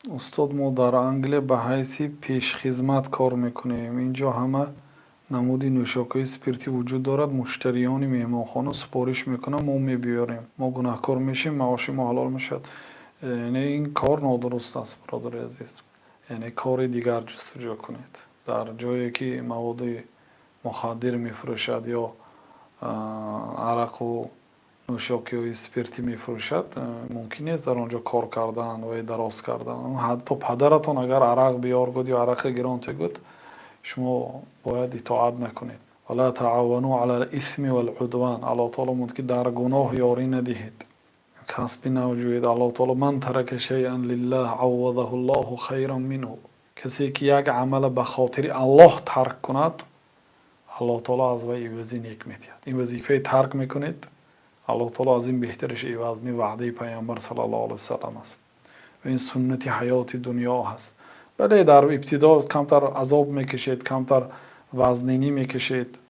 Устод, мо дар Англия ба ҳайси пешхизмат кор мекунем. Инҷо ҳама намуди нӯшокиҳои спиртӣ вуҷуд дорад. Муштариёни меҳмонхона супориш мекунанд, мо мебиёрем. Мо гунаҳкор мешем, маоши мо ҳалол мешавад? Яъне ин кор нодуруст аст, бародари азиз. Яъне кори дигар ҷустуҷӯ кунед. Дар ҷое ки маводи мухаддир мефурӯшад ё арақу нӯшокиҳои спиртӣ мефурӯшад, мумкин нест дар он ҷо кор кардан ва дароз кардан. Ҳатто падаратон агар арақ биёр гӯд ё арақа гирон гӯд, шумо бояд итоат накунед. ولا تعاونوا على الإثم والعدوان. Аллоҳ таоло мегӯяд, ки дар гуноҳ ёрӣ надиҳед, касби нав ҷӯед. Аллоҳ таоло: من ترك شيئا لله عوضه الله خيرا منه. Касе ки як амала ба хотири Аллоҳ тарк кунад, Аллоҳ таоло аз вай ивази нек медиҳад. Ин вазифаи тарк мекунед, Аллоҳ таоло аз ин беҳтараш иваз ме. Ваъдаи Пайғамбар саллаллоҳу алайҳи васаллам аст ва ин суннати ҳаёти дунё ҳаст. Бале, дар ибтидо камтар азоб мекашед, камтар вазнинӣ мекашед.